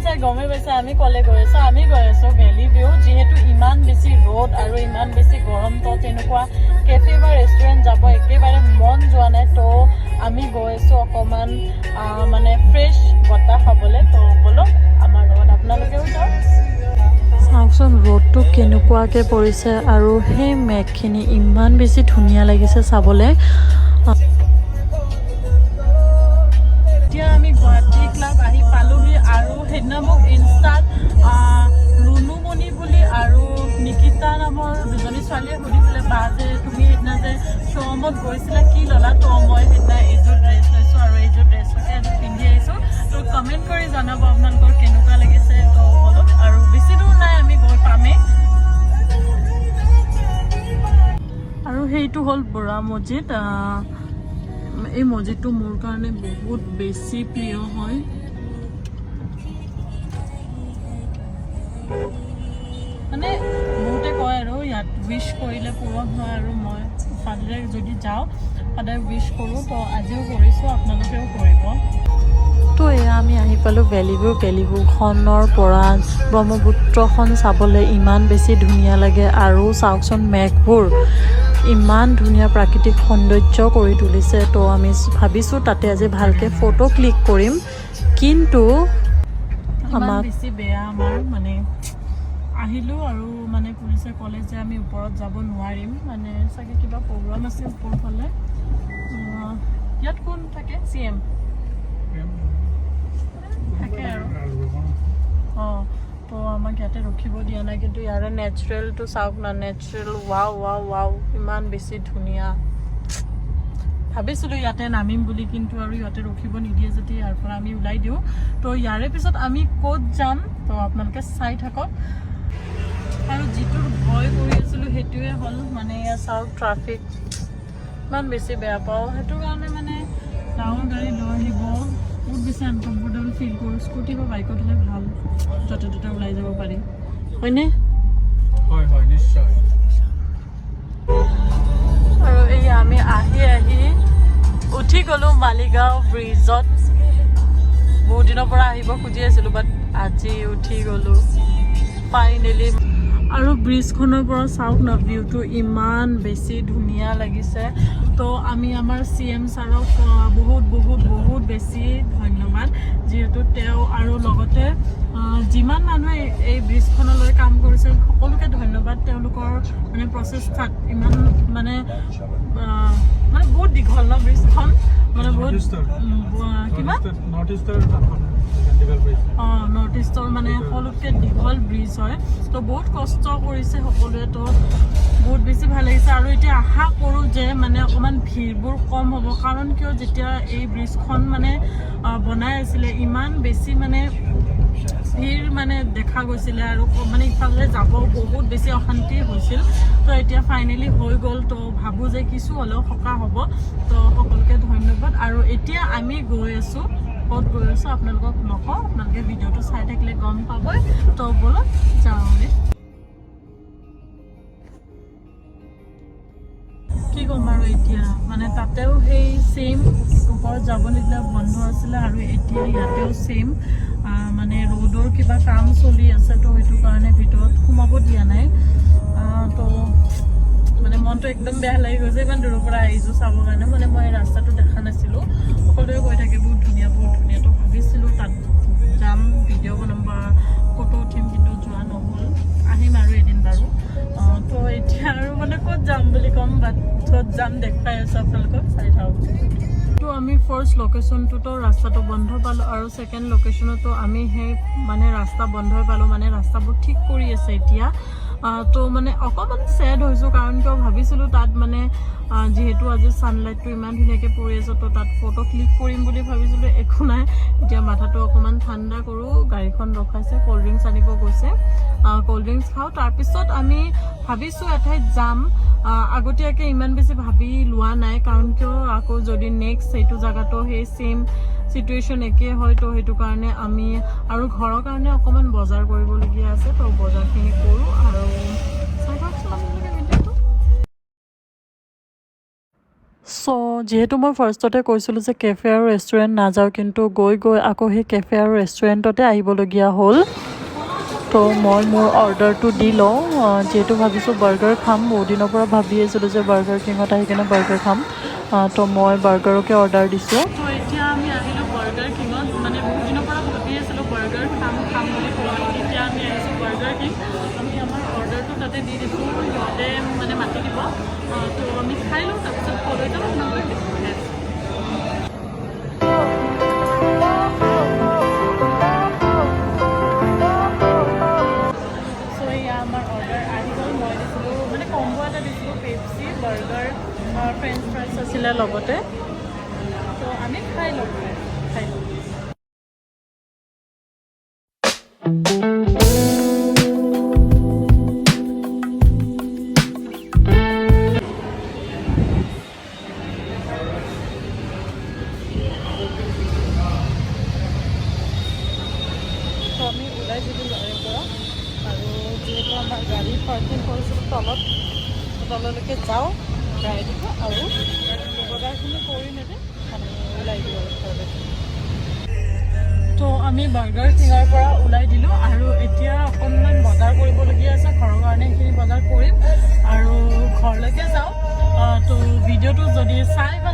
চাই গমেই পাইছে আমি ক'লে গৈ আছোঁ। আমি গৈ আছোঁ ভেলি ভিউ। যিহেতু ইমান বেছি ৰ'দ আৰু ইমান বেছি গৰম, তো তেনেকুৱা কেফে বা ৰেষ্টুৰেণ্ট যাব একেবাৰে মন যোৱা নাই। তো আমি গৈ আছোঁ অকণমান মানে ফ্ৰেছ বতাহ খাবলৈ। তো ব'লক, আমাৰ লগত আপোনালোকেও যাওক। চাওকচোন, ৰ'দটো কেনেকুৱাকৈ পৰিছে আৰু সেই মেঘখিনি ইমান বেছি ধুনীয়া লাগিছে চাবলৈ। এতিয়া আমি গুৱাহাটী ক্লাব আহি পালোহি। আৰু সেইদিনা মোক ইনষ্টাত ৰুণুমণি বুলি আৰু নিকিতা নামৰ দুজনী ছোৱালীয়ে সুধিছিলে, বা যে তুমি সেইদিনা যে শ্ব'ৰুমত গৈছিলা, কি ল'লা? তো মই সেইদিনা এইযোৰ ড্ৰেছ লৈছোঁ আৰু এইযোৰ ড্ৰেছকে আজি পিন্ধি আহিছোঁ। তো কমেণ্ট কৰি জনাব আপোনালোকৰ কেনেকুৱা লাগিছে। তো ব'লক, আৰু বেছি দূৰ নাই, আমি গৈ পামেই। আৰু সেইটো হ'ল বুঢ়া মছজিদ। এই মছজিদটো মোৰ কাৰণে বহুত বেছি প্ৰিয় হয়। মানে বহুতে কয় আৰু ইয়াত উইচ কৰিলে পূৰণ হয় আৰু মই সদায় যদি যাওঁ, সদায় উইচ কৰোঁ। তো আজিও কৰিছোঁ, আপোনালোকেও কৰিব। তো এয়া আমি আহি পালোঁ ভেলিভিউ। ভেলিভিউখনৰ পৰা ব্ৰহ্মপুত্ৰখন চাবলৈ ইমান বেছি ধুনীয়া লাগে। আৰু চাওকচোন, মেঘবোৰ ইমান ধুনীয়া প্ৰাকৃতিক সৌন্দৰ্য কৰি তুলিছে। তো আমি ভাবিছোঁ তাতে আজি ভালকৈ ফটো ক্লিক কৰিম, কিন্তু আমাক বেছি বেয়া আমাৰ মানে আহিলোঁ আৰু মানে পুলিচে ক'লে যে আমি ওপৰত যাব নোৱাৰিম। মানে চাগে কিবা প্ৰগ্ৰাম আছে ওপৰ ফালে। ইয়াত কোন থাকে? চি এম থাকে আৰু। অঁ, তো আমাক ইয়াতে ৰখিব দিয়া নাই। কিন্তু ইয়াৰে নেচাৰেলটো চাওক না, নেচাৰেল, ৱাও ৱাও ৱাও, ইমান বেছি ধুনীয়া। ভাবিছিলোঁ ইয়াতে নামিম বুলি, কিন্তু আৰু ইয়াতে ৰখিব নিদিয়ে যেতিয়া ইয়াৰ পৰা আমি ওলাই দিওঁ। তো ইয়াৰে পিছত আমি ক'ত যাম, তো আপোনালোকে চাই থাকক। আৰু যিটোৰ ভয় কৰি আছিলোঁ, সেইটোৱে হ'ল। মানে ইয়াত চাওক, ট্ৰাফিক ইমান বেছি বেয়া পাওঁ। সেইটো কাৰণে মানে ডাঙৰ গাড়ী লৈ আহিব বহুত বেছি আনকমফৰ্টেবল ফিল কৰোঁ। স্কুটি বা বাইকত হ'লে ভাল, য'তে ত'তে ওলাই যাব পাৰি, হয়নে? হয় হয় নিশ্চয়। আৰু এই আমি আহি আহি উঠি গ'লোঁ মালিগাঁও ব্ৰিজত। বহুত দিনৰ পৰা আহিব খুজি আছিলোঁ, বাট আজি উঠি গ'লোঁ ফাইনেলি। আৰু ব্ৰিজখনৰ পৰা চাওক না, ভিউটো ইমান বেছি ধুনীয়া লাগিছে। তো আমি আমাৰ চি এম ছাৰক বহুত বহুত বহুত বেছি ধন্যবাদ, যিহেতু তেওঁ আৰু লগতে যিমান মানুহে এই ব্ৰিজখনলৈ কাম কৰিছে, সকলোকে ধন্যবাদ। তেওঁলোকৰ মানে প্ৰচেষ্টাত ইমান মানে বহুত দীঘল ন ব্ৰিজখন, মানে বহুত কিমান নৰ্থ ইষ্টৰ দীঘল ব্ৰিজ। অঁ, নৰ্থ ইষ্টৰ মানে সকলোতকৈ দীঘল ব্ৰিজ হয়। তো বহুত কষ্ট কৰিছে সকলোৱে, তো বহুত বেছি ভাল লাগিছে। আৰু এতিয়া আশা কৰোঁ যে মানে অকণমান ভিৰবোৰ কম হ'ব। কাৰণ কিয়, যেতিয়া এই ব্ৰিজখন মানে বনাই আছিলে, ইমান বেছি মানে ভিৰ মানে দেখা গৈছিলে আৰু মানে ইফালে যাব বহুত বেছি অশান্তি হৈছিল। তো এতিয়া ফাইনেলি হৈ গ'ল, তো ভাবোঁ যে কিছু হ'লেও সকাহ হ'ব। তো সকলোকে ধন্যবাদ। আৰু এতিয়া আমি গৈ আছোঁ, ক'ত গৈ আছোঁ আপোনালোকক নকওঁ, আপোনালোকে ভিডিঅ'টো চাই থাকিলে গম পাবই। তো ব'লক, যাওঁ আমি। কি ক'ম আৰু এতিয়া, মানে তাতেও সেই ছেইম, ওপৰত যাব নিদিলে, বন্ধ আছিলে। আৰু এতিয়া ইয়াতেও ছেইম, মানে ৰ'ডৰ কিবা কাম চলি আছে, তো সেইটো কাৰণে ভিতৰত সোমাব দিয়া নাই। তো মানে মনটো একদম বেয়া লাগি গৈছে। ইমান দূৰৰ পৰা আহিছোঁ চাবৰ কাৰণে। মানে মই ৰাস্তাটো দেখা নাছিলোঁ। সকলোৱে কৈ থাকে বহুত ধুনীয়া, বহুত ধুনীয়া। তো ভাবিছিলোঁ তাত যাম, ভিডিঅ' বনাম বা ফটো উঠিম, কিন্তু যোৱা নহ'ল। আহিম আৰু এদিন বাৰু। তো এতিয়া আৰু মানে ক'ত যাম বুলি ক'ম, বাট ক'ত যাম দেখুৱাই আছোঁ আপোনালোকক, চাই থাকক। তো আমি ফাৰ্ষ্ট লোকেশ্যনটোতো ৰাস্তাটো বন্ধ পালোঁ আৰু ছেকেণ্ড লোকেশ্যনতো আমি সেই মানে ৰাস্তা বন্ধই পালোঁ। মানে ৰাস্তাবোৰ ঠিক কৰি আছে এতিয়া। তো মানে অকণমান ছেড হৈছোঁ, কাৰণ কিয়, ভাবিছিলোঁ তাত মানে যিহেতু আজি ছানলাইটটো ইমান ধুনীয়াকৈ পৰি আছে, তো তাত ফটো ক্লিক কৰিম বুলি ভাবিছিলোঁ। একো নাই, এতিয়া মাথাটো অকণমান ঠাণ্ডা কৰোঁ। গাড়ীখন ৰখাইছে, ক'ল্ড ড্ৰিংকছ আনিব গৈছে। ক'ল্ড ড্ৰিংকছ খাওঁ, তাৰপিছত আমি ভাবিছোঁ এঠাইত যাম। আগতীয়াকৈ ইমান বেছি ভাবি লোৱা নাই, কাৰণ কিয়, আকৌ যদি নেক্সট সেইটো জেগাতো সেই ছেইম চিটুৱেশ্যন একেই হয়, তো সেইটো কাৰণে আমি আৰু ঘৰৰ কাৰণে অকণমান বজাৰ কৰিবলগীয়া আছে। তো বজাৰখিনি কৰোঁ আৰু চাই থাকচোন আপোনালোকে ভিডিঅ'টো। চ' চ' যিহেতু মই ফাৰ্ষ্টতে কৈছিলোঁ যে কেফে আৰু ৰেষ্টুৰেণ্ট নাযাওঁ, কিন্তু গৈ গৈ আকৌ সেই কেফে আৰু ৰেষ্টুৰেণ্টতে আহিবলগীয়া হ'ল। তো মই মোৰ অৰ্ডাৰটো দি লওঁ। যিহেতু ভাবিছোঁ বাৰ্গাৰ খাম, বহুত দিনৰ পৰা ভাবি আছিলোঁ যে বাৰ্গাৰ কিঙত আহি কিনে বাৰ্গাৰ খাম। তো মই বাৰ্গাৰকে অৰ্ডাৰ দিছোঁ। তো এতিয়া আমি আহিলোঁ বাৰ্গাৰ কিঙত। মানে বহুত দিনৰ পৰা ভাবি আছিলোঁ বাৰ্গাৰ খাম খাম বুলি ক'লোঁ। এতিয়া আমি আহিছোঁ বাৰ্গাৰ কিং। আমি আমাৰ অৰ্ডাৰটো তাতে দি দিছোঁ, সিহঁতে মানে মাতি দিব। তো আমি খাই লওঁ, তাৰপিছত ক'লৈ যাম আপোনালোকে দেখুৱাই আছোঁ। চ' এয়া আমাৰ অৰ্ডাৰ আহি গ'ল। মই দিছিলোঁ, মানে কম্ব' এটা দিছিলোঁ, পেপচি, বাৰ্গাৰ, ফ্ৰেঞ্চ ফ্ৰাইজ আছিলে লগতে। ত' আমি খাই লওঁ, খাই লওঁ। ত' আমি ওলাই দিলোঁ ইয়াৰে পৰা। আৰু যিহেতু আমাৰ গাড়ী পাৰ্কিং কৰিছিলোঁ তলত, তললৈকে যাওঁ গাড়ী দিব আৰু বজাৰখিনি কৰি মেলি আমি ওলাই দিওঁ আৰু ঘৰলৈ। তো আমি বাৰ্গাৰ কিঙৰ পৰা ওলাই দিলোঁ আৰু এতিয়া অকণমান বজাৰ কৰিবলগীয়া আছে ঘৰৰ কাৰণে। সেইখিনি বজাৰ কৰিম আৰু ঘৰলৈকে যাওঁ। তো ভিডিঅ'টো যদি চাই ভাল